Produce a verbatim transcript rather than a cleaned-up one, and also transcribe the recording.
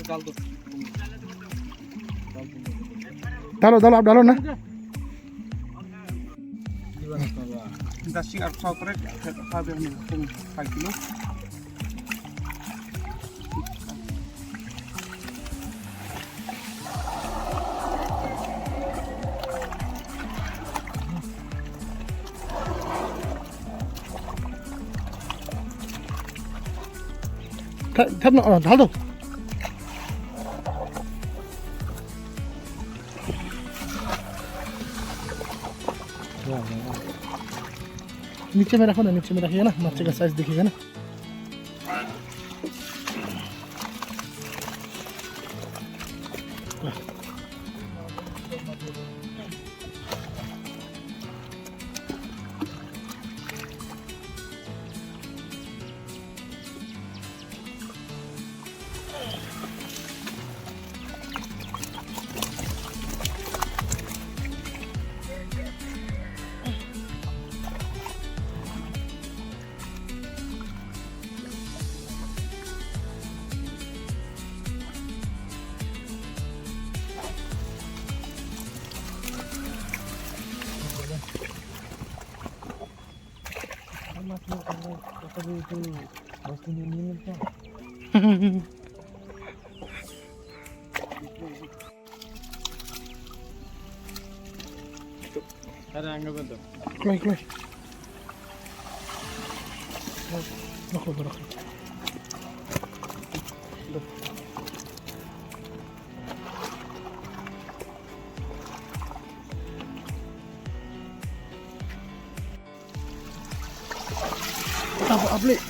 Dalo, dalo, ap dalo na. Dasi ar saw trek, ha ber ni pung five kilo. Thap, thap noh, oh, thap tu. नीचे में रखो ना, नीचे में रखिएगा ना, मच्छी का साइज दिखेगा ना। Kloi, kloi. Kloi, kloi, kloi. Apa upload?